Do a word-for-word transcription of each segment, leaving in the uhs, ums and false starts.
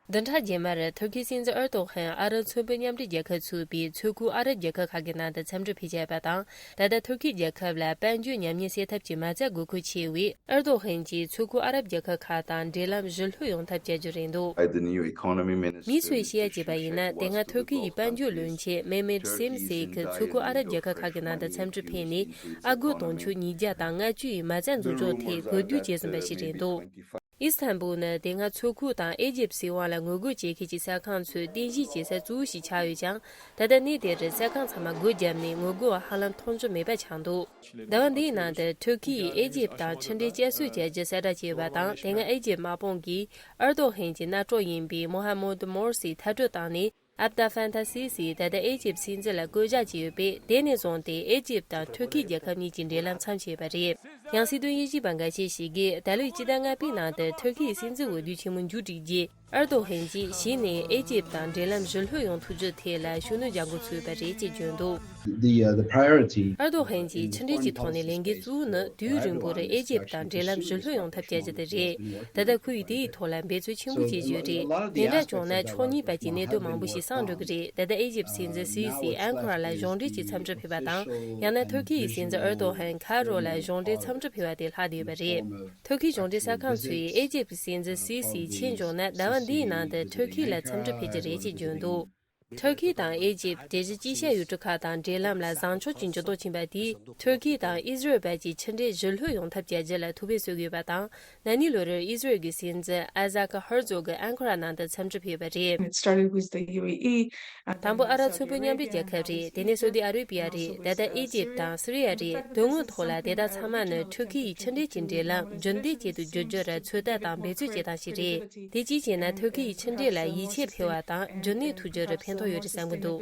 བདུན་ཕྲག་རྗེས་མར་ཐུར་ཁེའི་སྲིད་འཛིན་ཨེར་ཏོ་ཧན་ཨ་རབ་མཚོ་པོད་མཉམ་འབྲེལ་རྒྱལ་ཁབ་ཚུད་པའི་མཚོ་ཁུག་ཨ་རབ་རྒྱལ་ཁབ་ཁག་གི་ནང་དུ་འཚམས་འདྲིར་ཕེབས་བྱས་པ་དང་། ད་ལྟ་ཐུར་ཁེའི་རྒྱལ་ཁབ་ལ་དཔལ་འབྱོར་ཉམས་ཉེས་སེལ་ཐབས་ཀྱི་མ་རྩ་དགོས་མཁོ་ཆེ་བས། ཨེར་ཏོ་ཧན་གྱིས་མཚོ་ཁུག་ཨ་རབ་རྒྱལ་ཁབ་ཁག་དང་འབྲེལ་ལམ་ཞི་ལྷོད་ཡོང་ཐབས་བྱ་རྒྱུ་རེད་འདུག། By the new economy minister མི་སུས་བཤད་ཡ་བྱས་པ་ཡིན་ན། དེ་སྔ་ཐུར་ཁེ་ཡི་དཔལ་འབྱོར་བློན་ཆེན་མེ་མེད་སེམ་སེ་གིས་མཚོ་ཁུག་ཨ་རབ་རྒྱལ་ཁབ་ཁག་གི་ནང་དུ་འཚམས་འདྲིར་ཕེབས་ནས། ཨ་སྒོར་དུང་ཕྱུར་ཉིས་བརྒྱ་དང་ལྔ་བཅུ་ཡི་མ་རྩ་འཛུགས་འཇོག་ཐད་གོ་བསྡུར་བྱས་ཟིན་པ་ཞིག་རེད་འདུག། ཨི་སི་ཐན་བུལ་ནི་དེ་སྔ་མཚོ་ཁུག་དང་ཨེ་ཇིབ་སྲིད་དབང་ལ་ངོ་རྒོལ་བྱེད་མཁན་གྱི་གསར་ཁང་ཚོའི་རྟེན་གཞི་བྱེད་ས་གཙོ་བོ་ཞིག་ཆགས་ཡོད་ཀྱང་། ད་ལྟ་གནས་དེར་གསར་ཁང་ཚང་མ་སྒོ་བརྒྱབ་ནས་ངོ་རྒོལ་བ་ཧ་ལམ་མཐོང་རྒྱུ་མེད་པ་ཆགས་འདུག། ཟླ་བ་འདིའི་ནང་དུ་ཐུར་ཁེ་ཡིས་ཨེ་ཇིབ་དང་ཕྱི་འབྲེལ་བསྐྱར་གསོ་བྱ་རྒྱུ་གསལ་བསྒྲགས་བྱས་ཡོད་པ་དང་། དེ་སྔ་ཨེ་ཇིབ་དམག་དཔུང་གིས་ཨེར་ཏོ་ཧན་གྱི་མནའ་གྲོགས་ཡིན་པའི་མོ་ཧ་མུད་མོར་སི་མཐར་སྐྲོད་བཏང་ནས། ཨབ་ཏཱ་ཧྥན་ཐ་སི་སི་ད་ལྟ་ཨེ་ཇིབ་སྲིད་འཛིན་ལ་བསྐོ་གཞག་བྱས་ཡོད་པས། དེ་ནས་བཟུང་སྟེ་ཨེ་ཇིབ་དང་ཐུར་ཁེ་རྒྱལ་ཁབ་གཉིས་ཀྱི་འབྲེལ་ལམ་མཚམས་ཆད་པ་རེད། ཡང་སྲིད་དོན་དབྱེ་ཞིབ་པ་འགའ་ཤས་ཤིག་གིས། ད་ལོའི་སྤྱི་ཟླ་ལྔ་པའི་ནང་དུ་ཐུར་ཁེ་ཡི་སྲིད་འཛིན་འོས་བསྡུ་ཆེན་མོ་མཇུག་བསྒྲིལ་རྗེས། ཨེར་ཏོ་ཧན་གྱིས་གཞི་ནས་ཨེ་ཇིབ་དང་འབྲེལ་ལམ་ཞི་ལྷོད་ཡོང་ཐུབ་རྒྱུ་ཐད་ལ་ཤུགས་སྣོན་རྒྱག་འགོ་ཚུགས་པ་རེད་ཅེས་བརྗོད་འདུག། The, uh, the priority ཨེར་ཏོ་ཧན་གྱིས་ཕྱི་འབྲེལ་གྱི་ཐོག་ནས་ལས་འགན་བཙུགས་ནི། དུས་རིང་པོར་ཨེ་ཇིབ་དང་འབྲེལ་ལམ་ཞི་ལྷོད་ཡོང་ཐབས་བྱ་རྒྱུ་དེ་རེད། ད་ལྟ་ཁོ་ཡིས་དེའི་ཐོག་ལ་འབད་རྩོལ་ཆེན་པོ་བྱེད་ཀྱི་ཡོད་རེད། དེ་འདྲ་བྱུང་ན་ཕྱོགས་གཉིས་བར་གྱི་གནད་དོན་མང་པོ་ཞིག་སངས་འགྲོ་གི་རེད། ད་ལྟ་ཨེ་ཇིབ་སྲིད་འཛིན་སི་སི་ཨན་ཁོ་ར་ལ་གཞུང་འབྲེལ་གྱི་འཚམས་འདྲིར་ཕེབས་པ་དང་། ཡང་ན་ཐུར་ཁེ་ཡི་སྲིད་འཛིན་ཨེར་ཏོ་ཧན་ཁ་རོ་ལ་གཞུང་འབྲེལ་འཚམས་འདྲིར་ཕེབས་པ་དེ་ལྷག་བསྡད་ཡོད་པ་རེད། ཐུར་ཁེའི་གཞུང་འབྲེལ་གསར་ཁང་ཚོས་ཨེ་ཇིབ་སྲིད་འཛིན་སི་སི་ཕྱིར་འབྱོར་ན། ཟླ་བ་འདིའི་ནང་དུ་ཐུར་ཁེ་ལ་འཚམས་འདྲིར་ཕེབས་ཀྱི་རེད་ཅེས་བརྗོད་འདུག། ཐུར་ཁེ་དང་ཨེ་ཇིབ་འབྲེལ་གཞི་དཀྱིལ་ཤར་ཡུལ་གྲུ་ཁག་དང་འབྲེལ་ལམ་ལ་བཟང་ཕྱོགས་ཀྱི་འགྱུར་ལྡོག་ཕྱིན་པ་དེས། ཐུར་ཁེ་དང་ཨི་ཟི་རལ་བར་གྱི་ཕྱི་འབྲེལ་ཞི་ལྷོད་ཡོང་ཐབས་བྱ་རྒྱུ་ལ་ཐུགས་ཕན་གསོས་ཡོད་པ་དང་། ན་ནིང་ལོར་ཨི་ཟི་རལ་གྱི་སྲིད་འཛིན་ཨ་ཟ་ཀ་ཧར་ཛོག་གིས་ཨན་ཁོ་ར་ནང་དུ་འཚམས་འདྲིར་ཕེབས་པ་རེད། It started with the U A E, and དང་པོ་ཨ་རབ་མཚོ་པོད་མཉམ་འབྲེལ་རྒྱལ་ཁབ་རེད། དེ་ནས་སོ་ཏི་ཨ་རེ་བི་ཡ་རེད། ད་ལྟ་ཨི་ཇིབ་དང་སི་རི་ཡ་རེད། དོན་དངོས་ཐོག་ལ་དེ་དག་ཚང་མ་ནི་ཐུར་ཁེ་ཡི་ཕྱི་འབྲེལ་གྱི་འབྲེལ་ལམ་རྒྱུན་ལྡན་ཅན་དུ་བསྒྱུར་རྒྱུར་ཚོད་ལྟ་དང་འབད་རྩོལ་བྱེད་སྟངས་ཤིག་རེད། དེ་གཅིག་བྱས་ན་ཐུར་ཁེ་ཡི་ཕྱི་འབྲེལ་ལ་ཡིད་ཆེས་འཕེལ་བ་དང་རྒྱུན་གནས་ཐུབ་རྒྱུར་ཕན་ཐོགས་ཡོད་རེད་བསམ་གྱི་འདུག།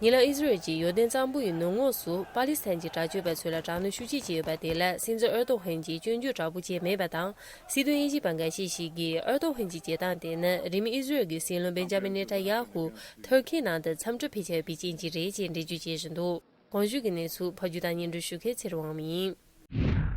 ཉེ་ལམ་ཨི་ཟི་རལ་གྱིས་ཡོར་དན་གཙང་པོ་ཡི་ནུབ་ངོས་སུ་པ་ལི་སི་ཐན་གྱི་དྲག་སྤྱོད་པ་ཚོ་ལ་དྲག་གནོན་ཤུགས་ཆེ་བྱས་ཡོད་པ་དེ་ལ་སྲིད་འཛིན་ཨེར་ཏོ་ཧན་གྱིས་སྐྱོན་བརྗོད་དྲག་པོ་བྱས་མེད་པ་དང་། སྲིད་དོན་དབྱེ་ཞིབ་པ་འགའ་ཤས་ཤིག་གིས་ཨེར་ཏོ་ཧན་གྱི་བྱེད་སྟངས་དེ་ནི་རིང་མིན་ཨི་ཟི་རལ་གྱི་སྲིད་བློན་བེན་ཇ་མིན་ནེ་ཐན་ཡ་ཧུ་ཐུར་ཁེའི་ནང་དུ་འཚམས་འདྲིར་ཕེབས་འཆར་བའི་རྐྱེན་གྱིས་རེད་ཅེས་འགྲེལ་བརྗོད་བྱེད་བཞིན་འདུག། གོང་ཞུས་ཀྱི་གནས་ཚུལ་ཕབ་སྒྱུར་དང་སྙན་སྒྲོན་ཞུ་མཁན་ཚེ་རིང་དབང་མོ་ཡིན།